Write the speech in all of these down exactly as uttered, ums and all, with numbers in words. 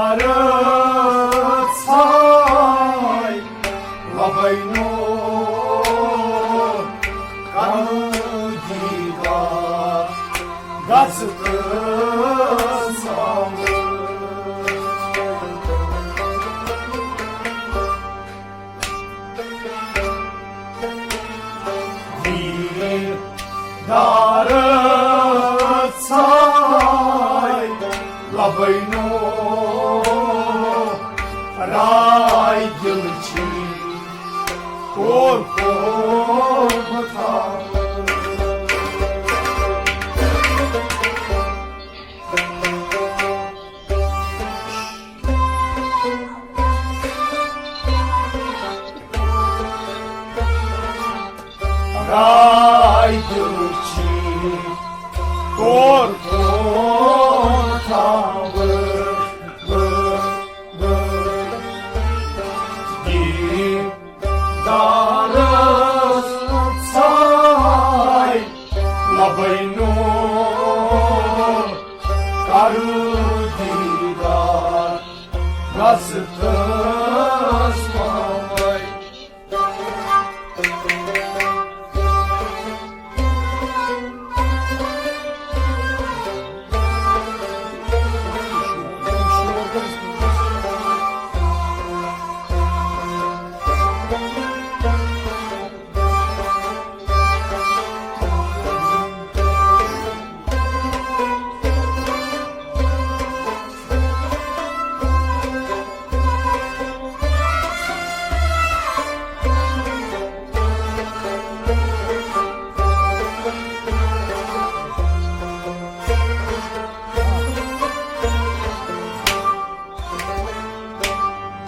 رٲژ ژھاے لبے نوٗر کرو دیٖدار گژھ تہٕ ژھانٛڈ۔ دیٖدار ژھاے لبے نوٗر رائے دِل چھی کور کور بہٕ تھاوٕ۔ رائے دِل چھی کور کور تھاوٕ۔ دیٖدار ژھاے لبے نوٗر کرو دیٖدار رستس پاوے۔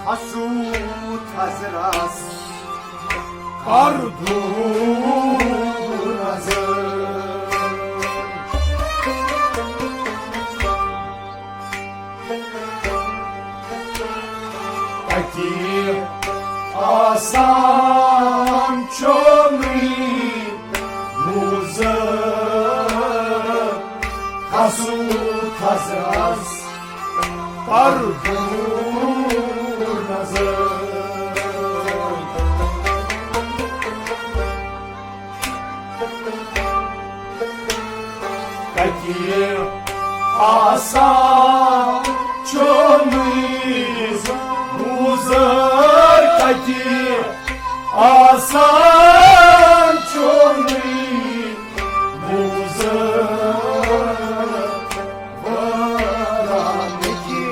کھسو تھزرس کر دوٗر نظر۔ تتی آسان چھُ نہٕ وُزر۔ کھسو تھزرس کر دوٗر نظر۔ کتہِ آسان چھُ نہٕ وُزر، کتہِ آسان چھُ نہٕ وُزر۔ وٲران کہِ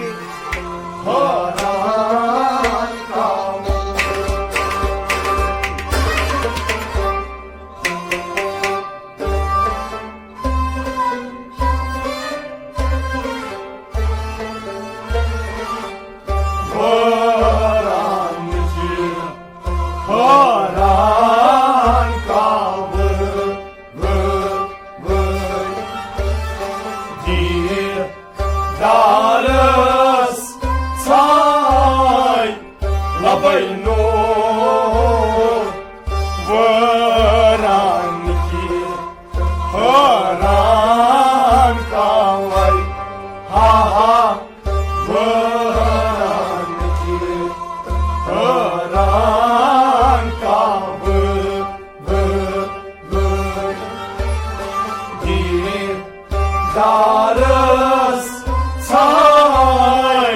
حٲران کاوٕ۔ وٲران کہِ حٲران کاوٕ۔ وٲ-، وٲ-، دیٖدارس ژھاے لبے نوٗر۔ وٲران کہِ حٲران کاوے۔ ہا ہا۔ وٲران کہِ حٲران کاوٕ۔ وٲ-، وٲ-، دیٖدارس ژھاے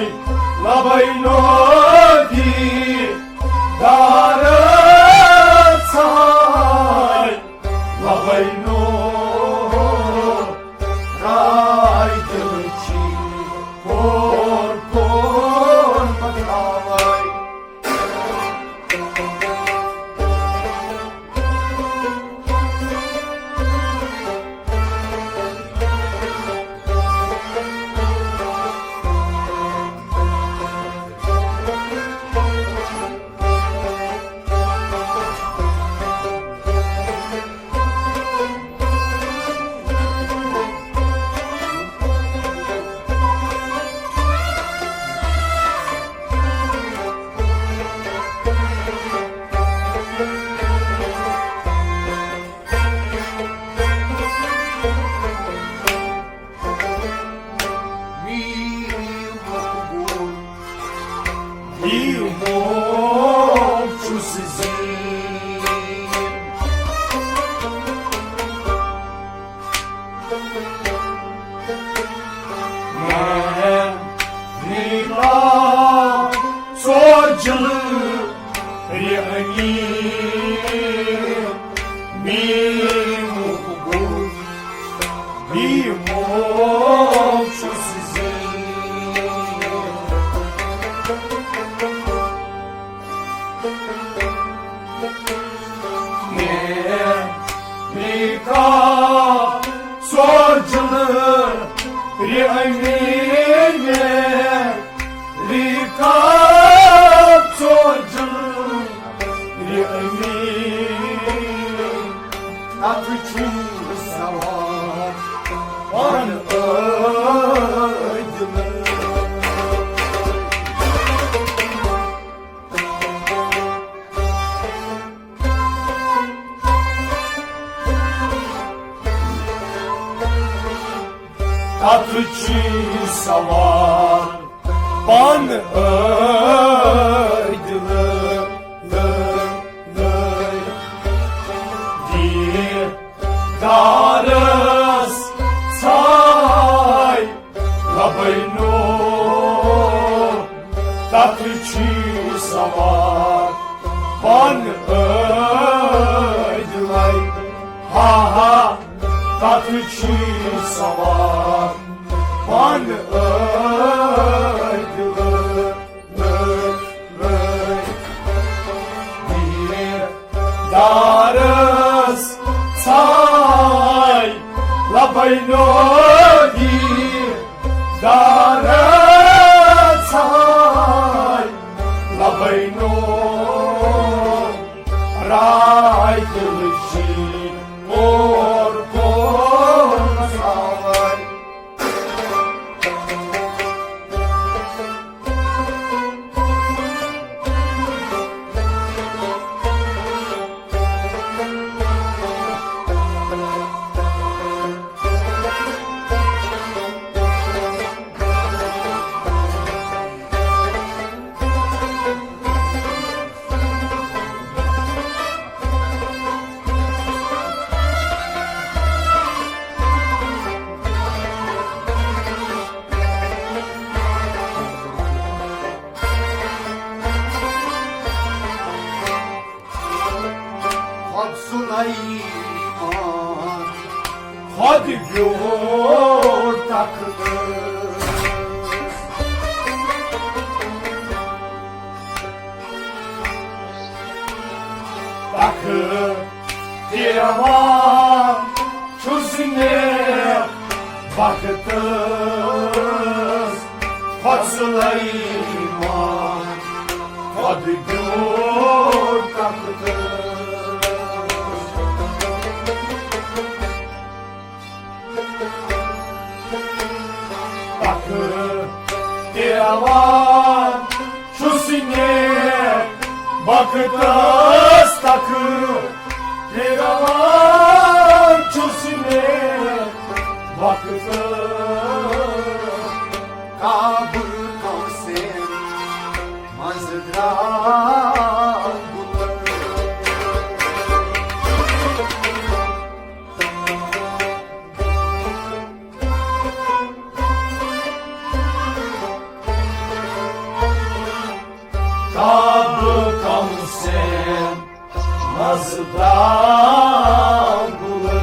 لبے نوٗر۔ دیٖدارس ژھاے لبے نوٗر۔ رائے دِل چھی کور کور بہٕ تھاوے۔ میرا ژور جلہٕ رِ أمیٖن، میٖمُک گوٚو بیمار چھُس زِ۔ میرا ژور جلہٕ رِ أمیٖن، میرا ژور جلہٕ رِ أمیٖن، تَتھ چھُ سوار پانہٕ عٲدلہٕ۔ تَتھ چھُ سوار پانہٕ عٲدلہٕ۔ دیٖدارَس ژھاے لبے نوٗر، تَتھ چھُ سوار پانہٕ عٲدلَے۔ ہا ہا، تَتھ چھُ سوار پانہٕ عٲدلہٕ۔ دیٖدارَس ژھاے لبے نوٗر، دیٖدارَس ژھاے لبے نوٗر، راے دِلہٕ چھِ اور کون سوار۔ خۄد سُلیمان، خۄد بیوٗٹھ تخت۔ تخت تہِ روا چھُس نیک بختس، خۄد سُلیمان، خۄد بیوٗٹھ تخت۔ تخت تہِ روا چھُس نیک بختس، تخت تہِ روا چھُس نیک بختس۔ کعبہٕ کونٛسن منٛز درٛاو بُلہٕ۔ کعبہٕ کونٛسن منٛز درٛاو بُلہٕ۔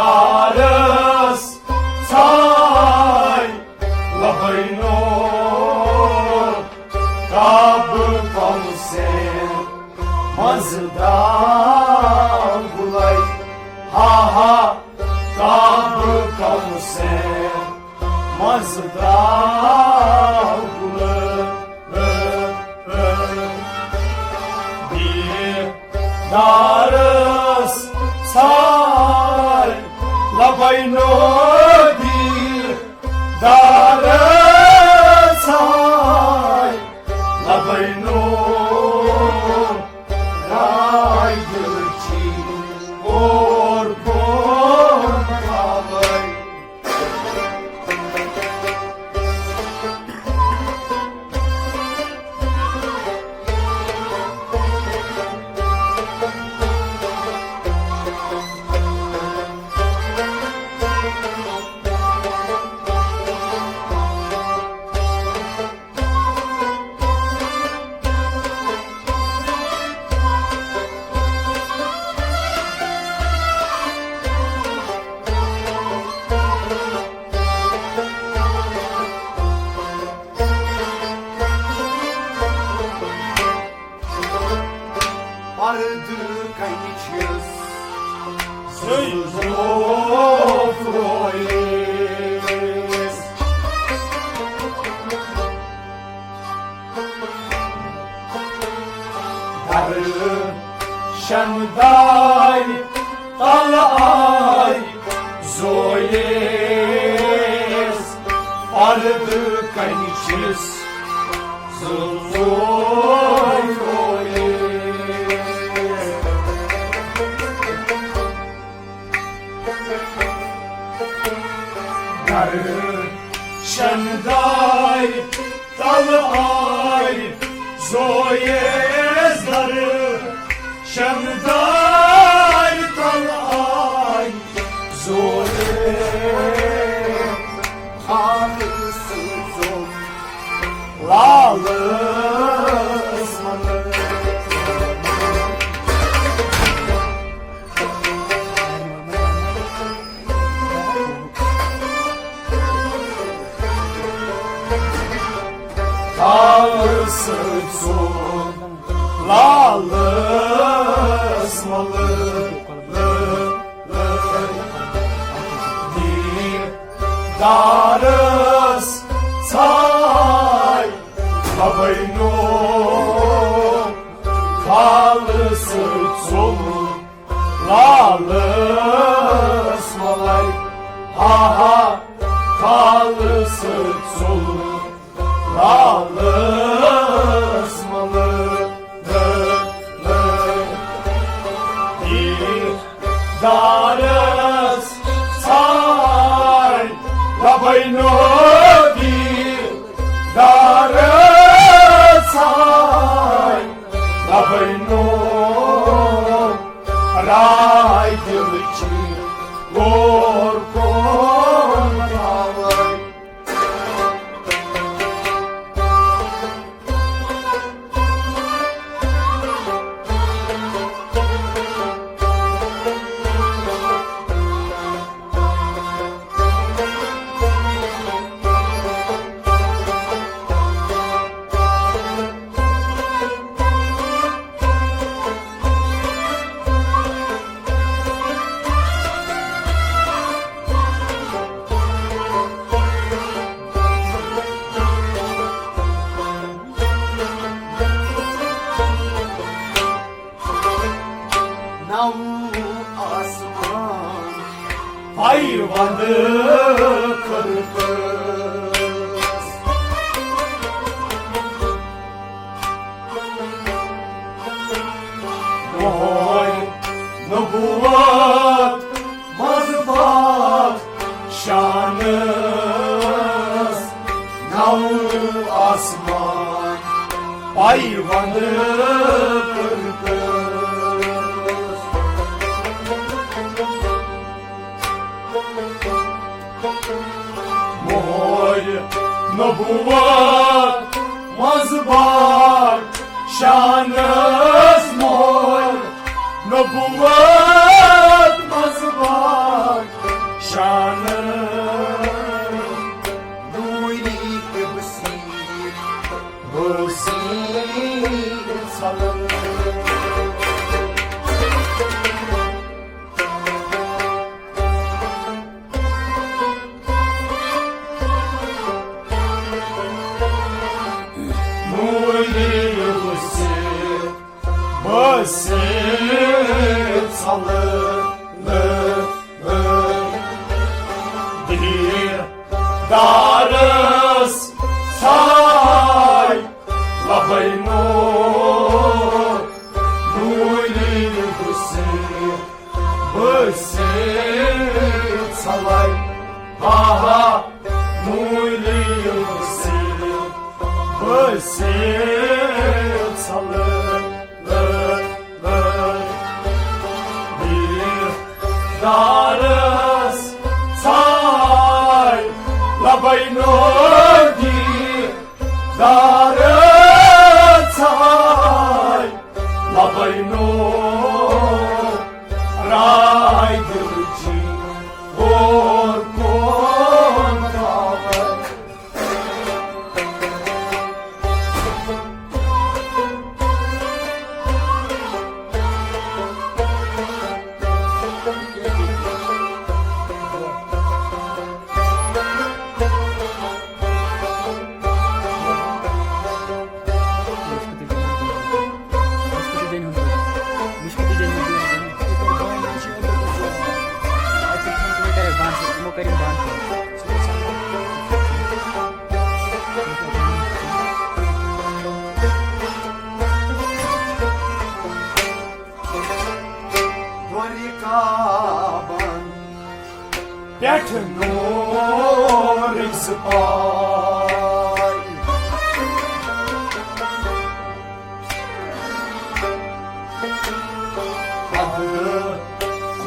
دیٖدارَس ژھاے لبے نوٗر، کعبہٕ کونٛسن منٛز درٛاو بُلہٕ۔ ہا ہا، کعبہٕ کونٛسن منٛز درٛاو بُلہٕ۔ دیٖدارَس ژھاے لبے نوٗر، دیٖدارَس ژھاے لبے نوٗر، راے دِل چھِ اور بون تھاوے۔ شمداے تل آے زویس پردٕ کنہِ چھِس زٕ ژور رویس۔ گرٕ شمداے تل آے زویس گرٕ شمداے تل آے زویس۔ آل سٕنٛز زوم لالس منٛز۔ آل سٕنٛز زوم لالس منٛز۔ دیٖدارس ژاے لبے نو، خالہٕ سۭتۍ ژوٚل لالس ملے۔ ہا ہا، خالہٕ سۭتۍ ژوٚل لالس ملے۔ دیٖدارس ژاے لبے نو، دیٖدارس ژاے لبے نو، راے دِلچی غور کون تھاوے۔ نو آسمان پایوند کٔرتس۔ وۄہے نبوت منٛز باد شانس نو آسمان پایوند کٔرتس۔ مۄہر نبوت منٛز بار شانس، مۄہر نبوت منٛز بار شانس۔ نوری قبسی بسی سلام۔ نوری بسی بسی سلام۔ دیٖدارس ژاے لبے نو، نوری بسی بسی ژلے۔ آہا، نوری بسی بسی ژلے۔ دیٖدارس ژاے لبے نو، دیٖدارس ژاے لبے نو، راے دِلچی غور کون تھاوے۔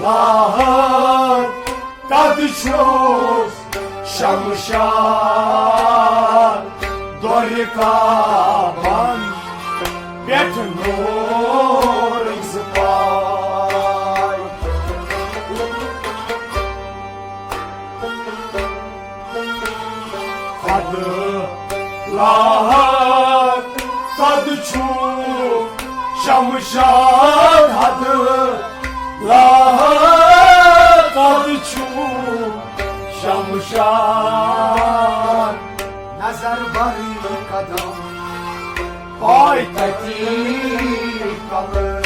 آہر کد چھُس شمشاد دورِ کعبن پٮ۪ٹھ نورٕز پاے۔ حد لاحق قد چھُ شمشاد، حد لاحق قد چھُ شمشاد۔ نظر بر قدم پاے تتی کلہٕ۔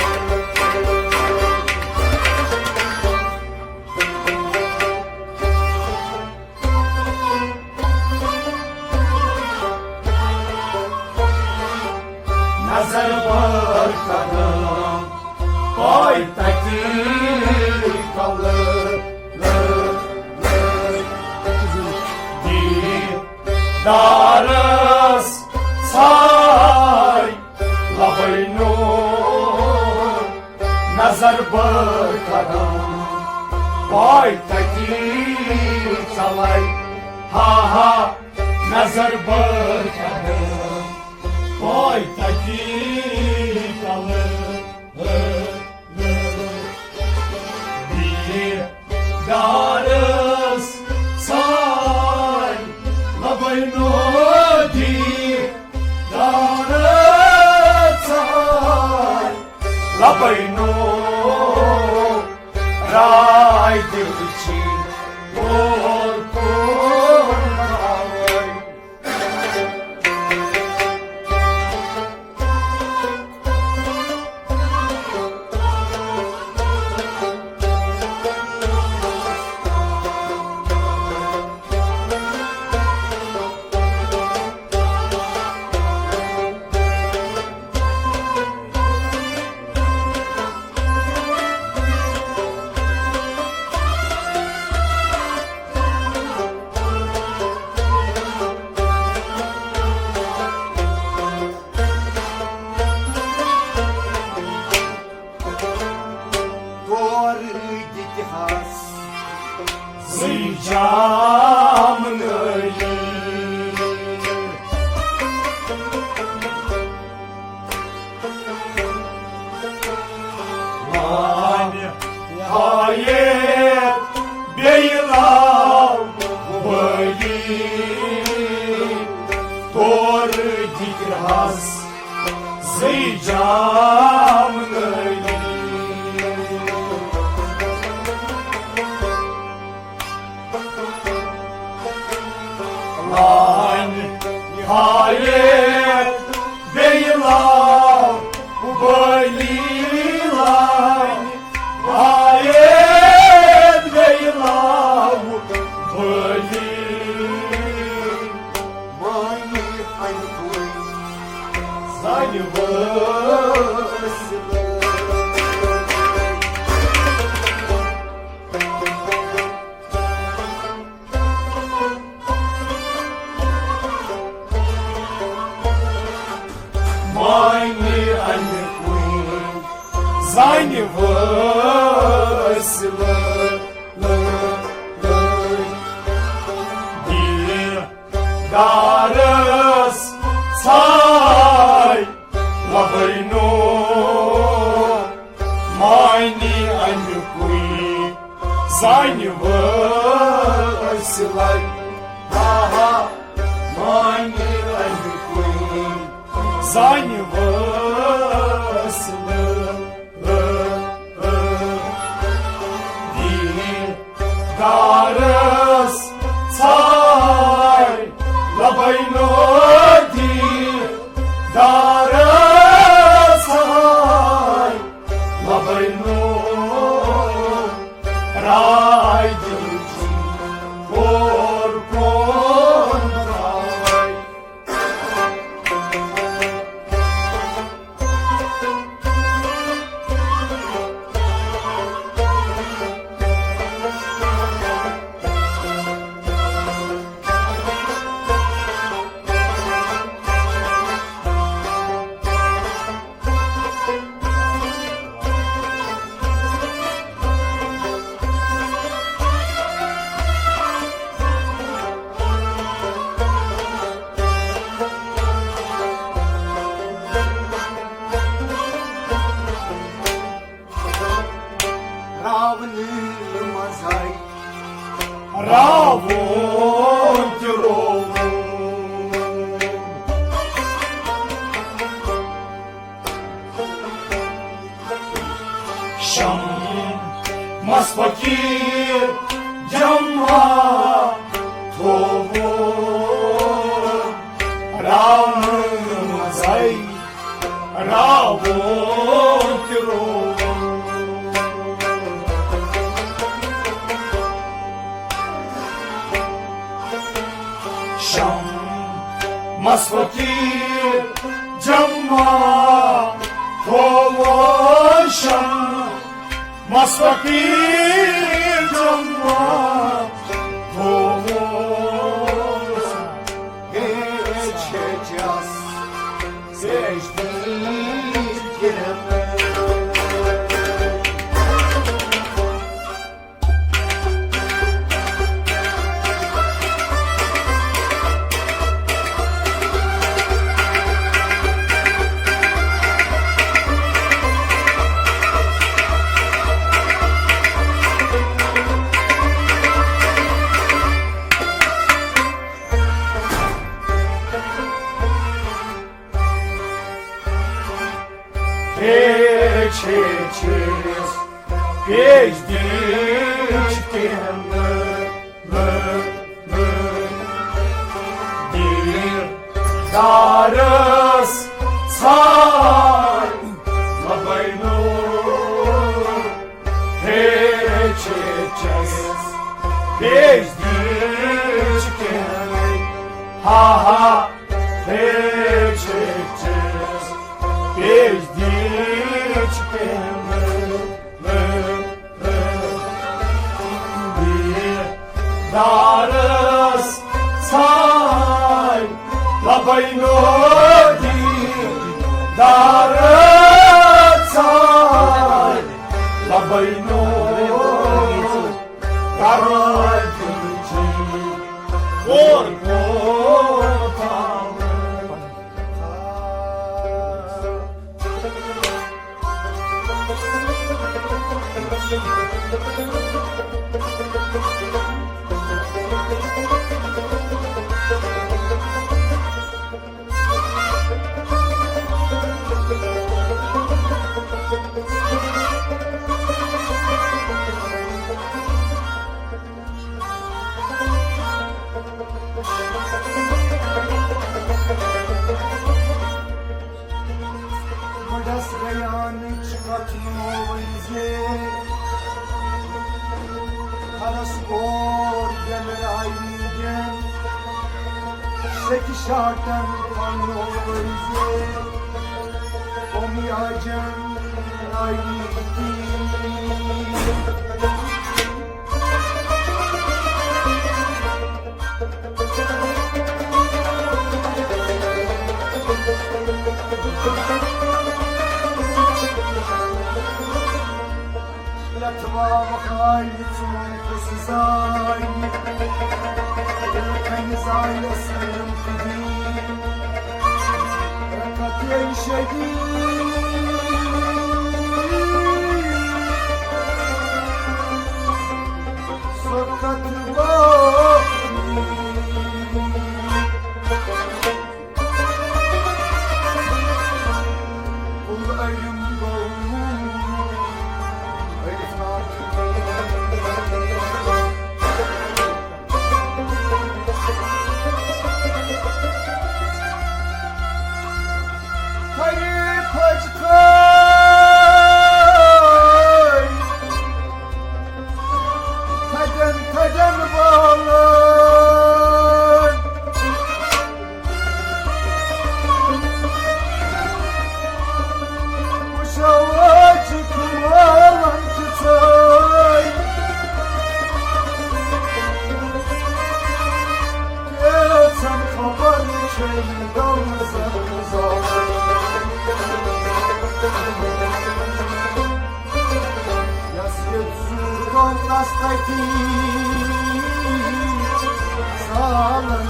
نظر بر قدم پاے تتی کلہٕ۔ دیدارس ژھاے لبے نور۔ نظر بر قدم پاے تتی ژلے۔ ہا ہا، نظر بر قدم پاے تتی ژلے۔ دیدارس ژھاے لبے نور، دیدارس ژھاے لبے نور۔ راے دِل چھی اور کون آوے۔ تورٕ دِتہَس زٕے جام نٲلی۔ وانہِ ہایے بیٚیہِ لاو وٲلی۔ تورٕ دِتہَس زٕے جام نٲلی۔ لانہِ ہایے بیٚیہِ لاو وٲلی۔ لانہِ ہایے بیٚیہِ لاو وٲلی۔ مانہِ اَمہِ کُے زانہِ وٲسۍ۔ مانہِ اَمہِ کُے زانہِ وٲسۍ۔ دیدارس ژھاے لبے نور، مانہِ اَمہِ کُے زانہِ وٲسۍ۔ آہا، مانہِ اَمہِ کُے زانہِ وٲسۍ۔ دیدارس ژھاے لبے نور، دیدارس ژھاے لبے نور۔ راے دِل چھی اور کون تراوے۔ شمس فقیر جمع تھوو راونہٕ منٛزَے راوُن تہِ روو۔ شمس فقیر جمع تھوو شمس فقیر جمع تھوو۔ ہے چھچس سجدٕ کرنہٕ۔ ہے چھچس پیش دِچ کینٛہہ دیٖدارس ژھانٛڈ لبے نوٗر۔ ہے چھچس پیش دِچ کینٛہہ، ہا ہا۔ ہے چھچس پیش دِچ کینٛہہ دیٖدارس ژھانٛڈ لبے نوٗر۔ دیٖدارس ژھانٛڈ لبے نوٗر۔ کرو دِل چھُ اور کو تھاوُن۔ بڑس بیانٕچ کتھ نوٚو زِ خرس گور دٮ۪مراوی دِن۔ سیٚکہِ شاٹن پنوزے قومی آجن آئی کی۔ لتھواوکھ آیہِ ژوٗنٛٹھ کُس زانہِ، ییٚلہِ کنہِ زایہِ سٲلِم تہٕ دِیہِ رکعتین شدیٖد۔ سۄ کتھ باتھ تھدٮ۪ن تھدٮ۪ن بالن۔ وٕچھو أزیُک مالن کِژھے۔ کیژھن خبر چھے غمزن زالن۔ یس ییٚتہِ زُو کوٚر تس تتی زالن۔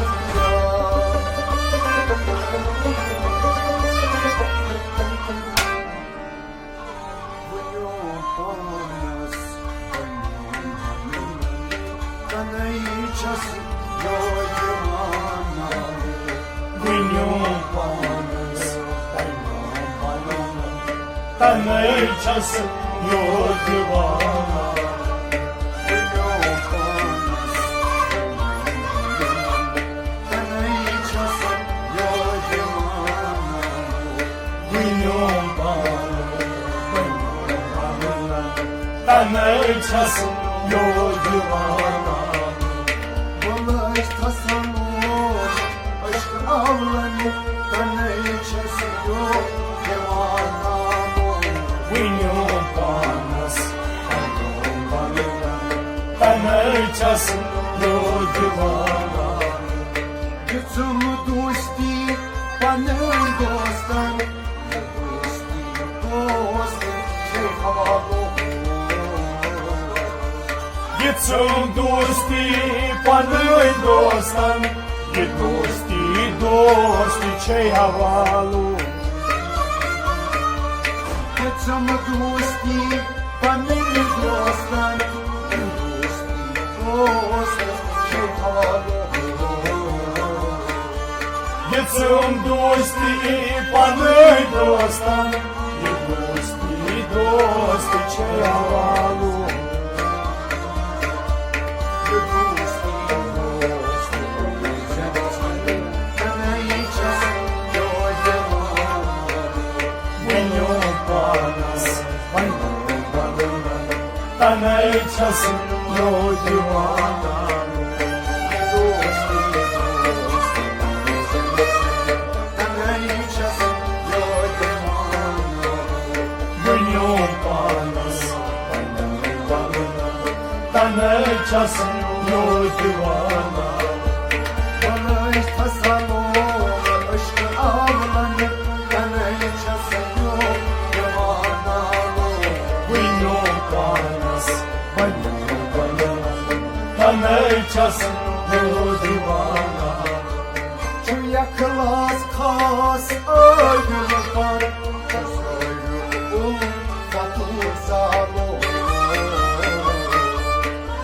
ؤنِو پانس، ؤنِو پانس، تنے چھس یوجوان۔ ؤنِو پانس، ؤنِو پانس، تنے چھس یوت دیوانہ، بنیوم پانس۔ تنے چھس یوت دیوانہ، بنیوم پانس۔ تنے چھس یوت دیوانہ، بلٲچھ تصور عشق اولن، تنے چھس یوت دیوانہ۔ بنیوم پانس، تنے چھس یوت دیوانہ۔ دِژٕم دوستی پنٕنۍ دوستن، یہِ دوستی دوست چھے حوالہٕ۔ دِژٕم دوستی پنٕنۍ دوستن، یہِ دوستی دوست چھے حوالہٕ۔ دِژٕم دوستی پنٕنۍ دوستن، یہِ دوستی دوست چھے حوالہٕ۔ دِژٕم دوستی پنٕنۍ دوستن، یہِ دوستی دوست چھے حوالہٕ۔ یہِ دوستی دوست چھے حوالہٕ۔ بنیوم پانس، بنیوم پانس۔ تنے چھس یوت دیوانہ۔ تنے چھس یوت دیوانہ۔ بنیوم پانس، تنے چھس یوت دیوانہ۔ بلٲچھ تصور عشق اولن، تنے چھس یوت دیوانہ۔ بنیوم پانس، بنیوم پانس۔ تنے چھس یوت دیوانہ۔ چھُ اخلاص خاص عٲیُل پن، چھُ زٲیُل الفتُک زالُن۔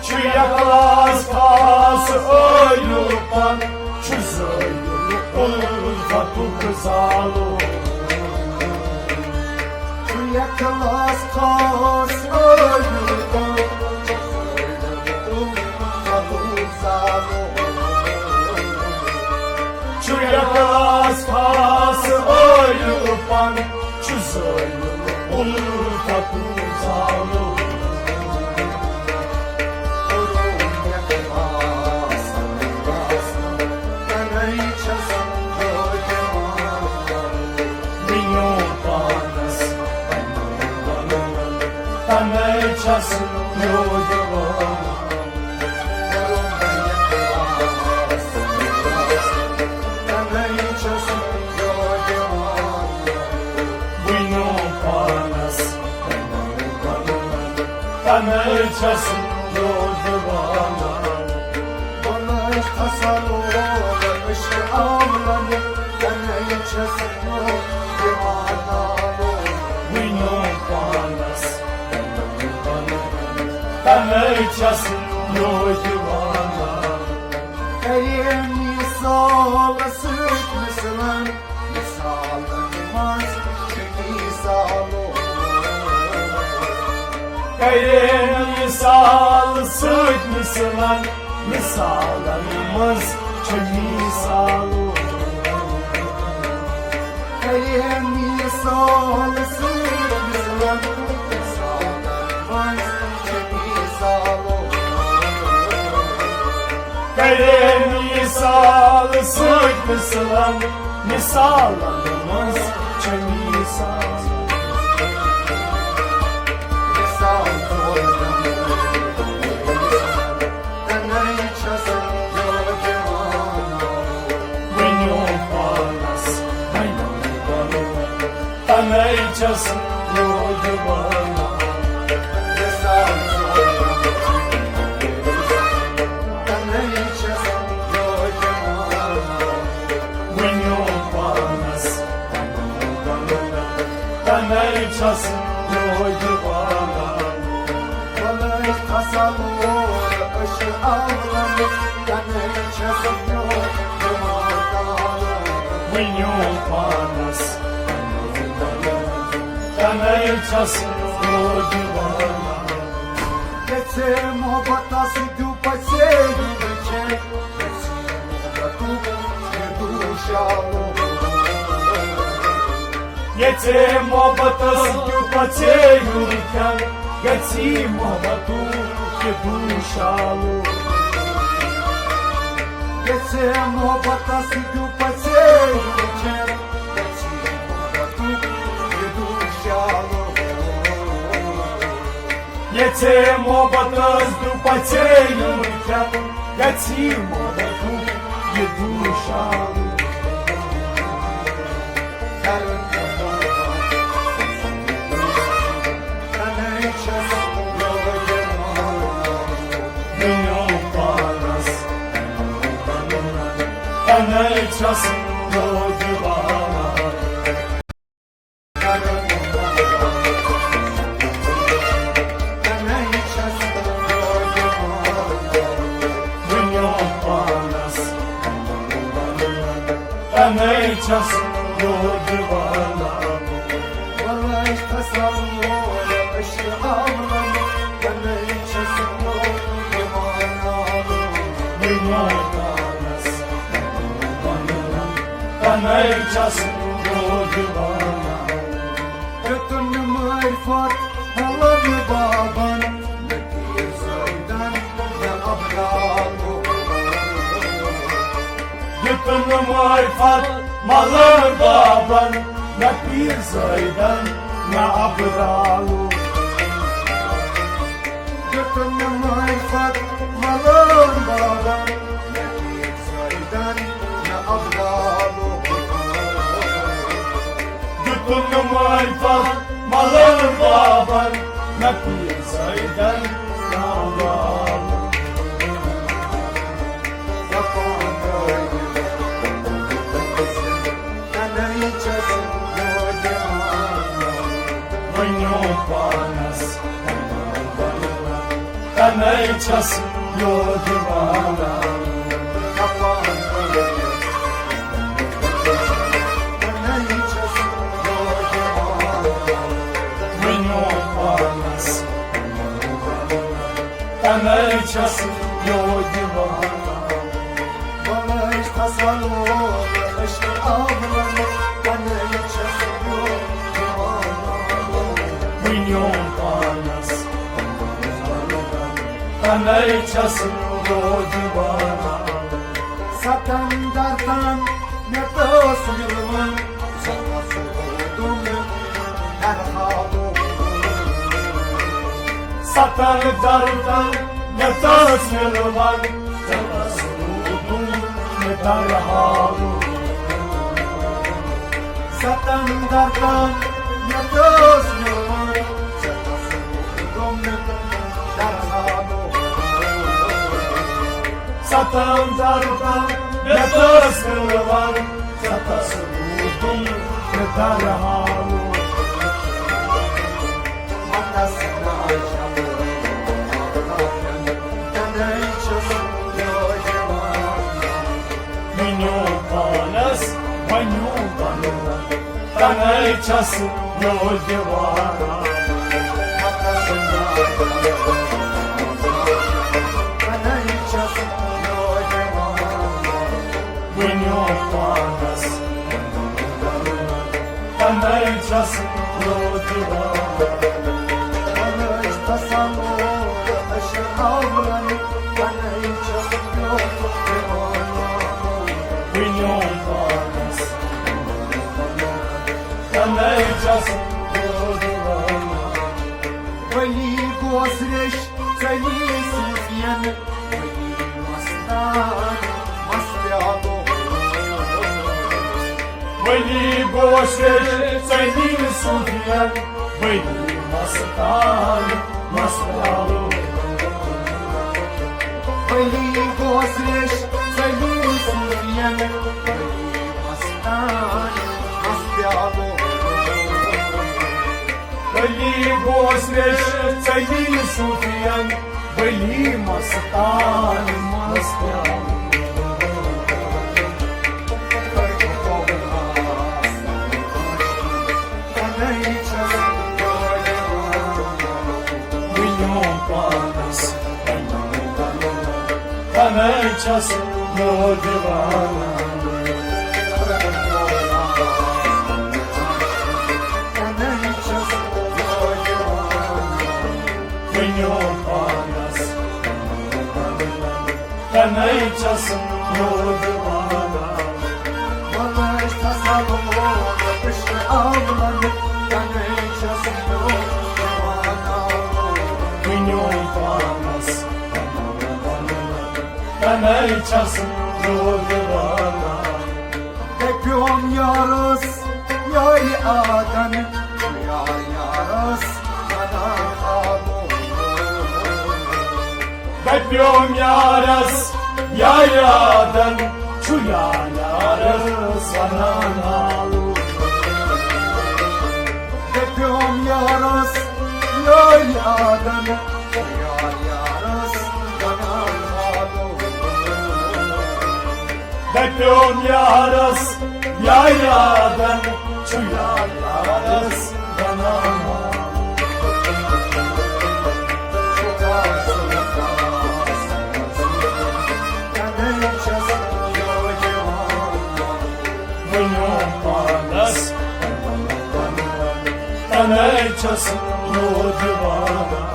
چھُ اخلاص خاص عٲیُل پن، چھُ زٲیُل الفتُک زالُن۔ چھُ اخلاص خاص عٲیُل پن، چھُ اخلاص خاص عٲیُل پن، چھُ زٲیُل الفتُک زالُن۔ بنیوم پانس، تنے چھس یوت دیوانہ۔ بنیوم پانس، تنے چھس یوت دیوانہ۔ بلٲچھ تصور عشق اولن، تنے چھس یوت دیوانہ۔ بنیوم پانس، تنے چھس یوت دیوانہ۔ کرے مثال سۭتۍ مثلن، مثالن منٛز چھُ مثالُک۔ کرے مثال سۭتۍ مثلن، مثالن منٛز چھُ مثالُک۔ کرے مثال سۭتۍ مثلن، مثالن منٛز چھُ مثالُک۔ کرے مثال سۭتۍ مثلن، مثالن منٛز چھُ مثال۔ مثال تنے چھس یوت دیوانہ۔ بنیوم پانس، بنیوم پانس۔ تنے چھس یوت دیوانہ۔ تنے چھس یوت دیوانہ۔ بنیوم پانس، تنے چھس یوت دیوانہ۔ بلٲچھ تصور عشق اولن، تنے چھس یوت دیوانہ۔ بنیوم پانس، تنے چھس یژھے محبتس دیو پژے یُن کھٮ۪ن، یژھے محبتُک یہِ دُر شالہٕ۔ یژھے محبتس دیو پژے یُن کھٮ۪ن، یژھی محبتُک یہِ دُر شالہٕ۔ یژھے محبتس دیو پژے یُن کھٮ۪ن، یژھی محبتُک یہِ دُر شالہٕ۔ یژھے محبتس دیو پژے یُن کھٮ۪ن، یژھی محبتُک یہِ دُر شالہٕ۔ کنَے چھَس بہٕ دیوانہ۔ کنَے چھَس بہٕ دیوانہ۔ ؤنِو پانَس۔ کنَے چھَس بہٕ دیوانہ۔ وَلَے تَسَلُّ عَشْقِ عَوْلَمَ۔ کنَے چھَس بہٕ دیوانہ۔ ؤنِو پانَس۔ کنَے چھَس بہٕ دیوانہ۔ دیُتُن معرفت ملن بابن، نہ پیٖر زٲہدن، نہ ابدالو۔ دیُتُن معرفت ملن بابن، نہ پیٖر زٲہدن، نہ ابدالو۔ دیُتُن معرفت ملن بابن، نہ پیٖر زٲہدن، نہ ابدالو۔ دیُتُن معرفت ملن بابن، نہ پیٖر زٲہدن، نہ ابدالو۔ کنَے چھَس بہٕ دیوانہ۔ ؤنِو پانَس۔ کنَے چھَس بہٕ دیوانہ۔ کنَے چھَس بہٕ دیوانہ۔ ؤنِو پانَس۔ کنَے چھَس بہٕ دیوانہ۔ بلٲچ فصل وول عشق آمرن، کنَے چھَس بہٕ دیوانہ۔ ؤنِو پانَس۔ کنَے چھَس بہٕ دیوانہ۔ ستن دردن مےٚ تہٕ اوس مِلوُن، ستس روٗدُم درحالو۔ ستن دردن مےٚ تہٕ اوس مِلوُن، ستس روٗدُم درحالو۔ ستن دردن مےٚ تہٕ اوس مِلوُن، ستس روٗدُم درحالو۔ ستن دردن مےٚ تہٕ اوس مِلوُن، ستس روٗدُم درحالو۔ ونس نا شب کنَے چھَس بہٕ دیوانہ۔ ؤنِو پانَس، ؤنِو پانَس۔ کنَے چھَس بہٕ دیوانہ۔ کنَے چھَس بہٕ دیوانہ۔ ؤنِو پانَس۔ کنَے چھَس بہٕ دیوانہ۔ کنَے چھَس بہٕ دیوانہ۔ ؤنِو پانَس۔ کنَے چھَس بہٕ دیوانہ۔ ولی گوس ریش ژلی صوفین، ولی مستان مست آلو۔ ولی گوس ریش ژلی صوفین، ولی مستان مست آلو۔ ولی گوس ریش ژلی صوفین، ولی مستان مست آلو۔ ولی گوس ریش ژلی صوفین، ولی مستان مست آلو۔ کنَے چھَس بہٕ دیوانہ۔ تنہے چھس بہٕ دیوانہ۔ تنہے چھس بہٕ دیوانہ۔ ؤنِو پانس۔ تنہے چھس بہٕ دیوانہ۔ وۄنۍ ٲسۍ تسلوم عشق اولن، تنہے چھس بہٕ دیوانہ۔ ؤنِو پانس۔ تنہے چھس بہٕ دیوانہ۔ دٔپِوم یارس یارِ آدن، یار یارس ونان آلو۔ دٔپِوم یارس یارِ آدن، چھُ یار یارس ونان آلو۔ دٔپِوم یارس یارِ آدن، یار یارس ونان آلو۔ دٔپِوم یارس یارِ آدن، چھُ یار یارس ونان۔ ؤنِو پانس۔ تنہے چھس بہٕ دیوانہ۔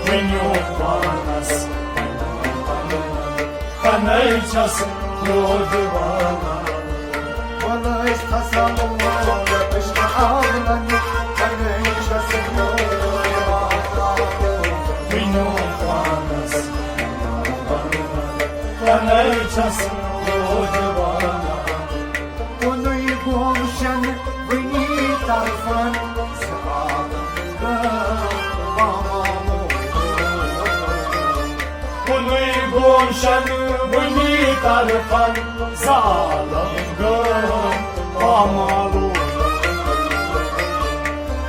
ؤنِو پانس۔ تنہے چھس بہٕ دیوانہ۔ وۄنۍ ٲسۍ تسلوم عشق اولن، تنہے چھس بہٕ دیوانہ۔ ؤنِو پانس۔ تنہے چھس بہٕ دیوانہ۔ کُنُے گوم شن وٕنی طرفن، زٕ عالم گٔے پامال۔ کُنُے گوم شن وٕنی طرفن، زٕ عالم گٔے پامال۔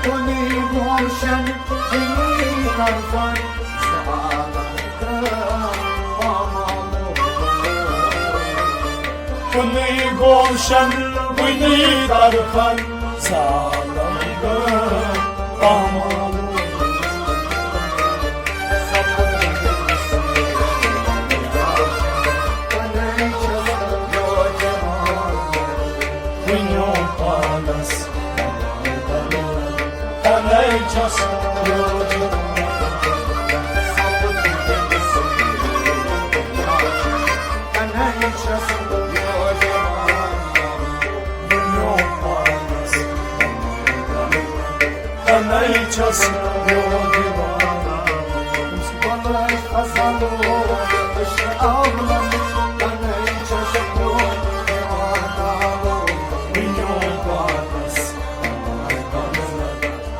کُنُے گوم شن وٕنی طرفن، زٕ عالم گٔے پامال۔ کُنُے گوم شن وٕنی طرفن، زٕ عالم گٔے پامال۔ ؤنِو پانس۔ تنہے چھس بہٕ دیوانہ۔ تنہے چھس بہٕ دیوانہ۔ ؤنِو پانس۔ تنہے چھس بہٕ دیوانہ۔ بلائے فضل و عشق اولن، تنہے چھس بہٕ دیوانہ۔ ؤنِو پانس۔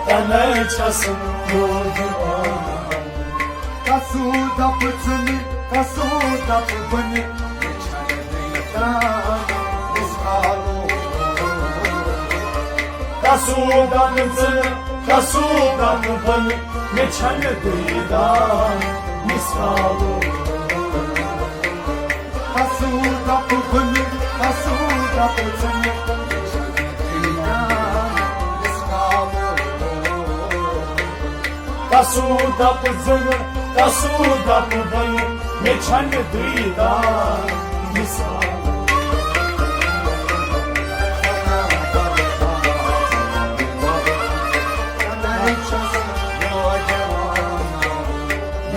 تنہے چھس بہٕ دیوانہ۔ کسو دپ ژٕ نہِ، کسو دپ بہٕ نہِ، مےٚ چھنہٕ دیدار مثالو۔ کسو دپ ژٕ نہِ، کسو دپ بہٕ نہِ، مےٚ چھنہٕ دیدار مثالو۔ کسو دپ بہٕ نہِ، کسو دپ ژٕ نہِ، مےٚ چھنہٕ دیدار مثالو۔ کسو دپ ژٕ نہِ، کسو دپ بہٕ نہِ، مےٚ چھنہٕ دیدار مثال۔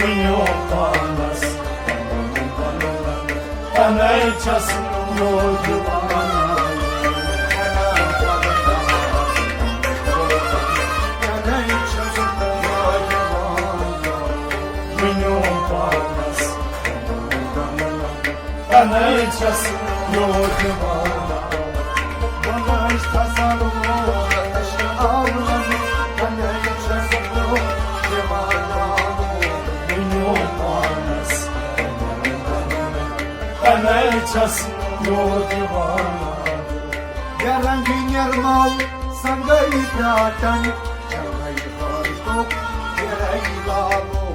ؤنِو پانس۔ تنہے چھس بہٕ دیوانہ۔ ؤنِو پانس۔ تنہے چھس بہٕ دیوانہ۔ بلائے فضل و عشق اولن، تنہے چھس بہٕ دیوانہ۔ ؤنِو پانس۔ تنہے چھس بہٕ دیوانہ۔ بے رنگ نرمل سنگے پراٹن، جنگے ہرتُک گرے لالو۔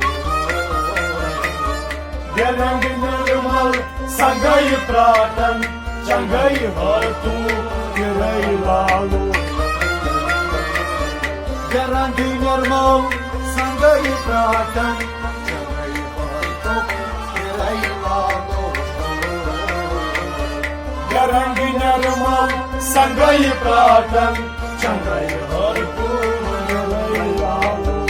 بے رنگ نرمل سنگے پراٹن، جنگے ہرتُک گرے لالو۔ رنگی نرمو سنگئی پراٹن، چنگئی پرتو، گرئی لالو۔ رنگی نرمو سنگئی پراٹن، چنگئی پرتو، گرئی لالو۔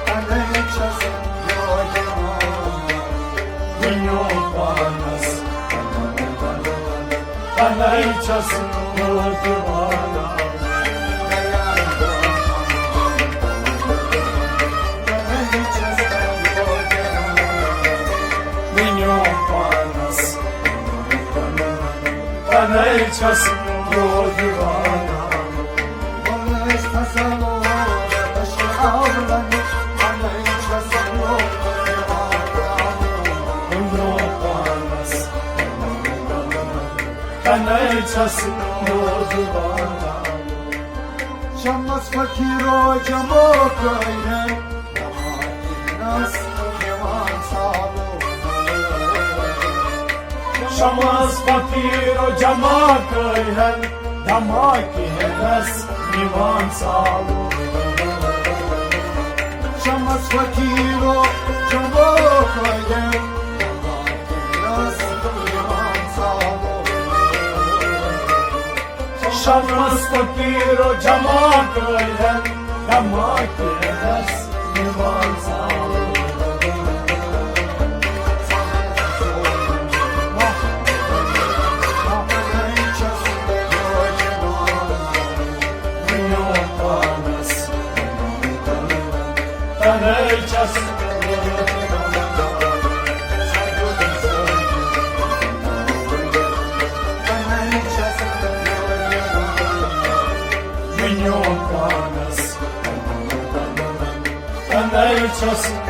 تنے چھس یوجنا، دنیا پانس۔ تنے چھس یوت وانان۔ ؤنِو پانس۔ تنے چھس یوت وانان۔ ؤنِو پانس۔ تنے چھس یوت وانان۔ شمس فقیرو جمو کٲرِتھ، دماکِنس نِوان سالو۔ شمس فقیرو جمع کٲرِتھ، دماکِنس نِوان سالو۔ شمس فقیرو جمو کٲرِتھ، دماکِنس نِوان سالو۔ شمس فقیرو جمع کٲرِتھ، دماکِنس نِوان سالو۔ تنے چھس ؤنِو پانس۔ تنے چھس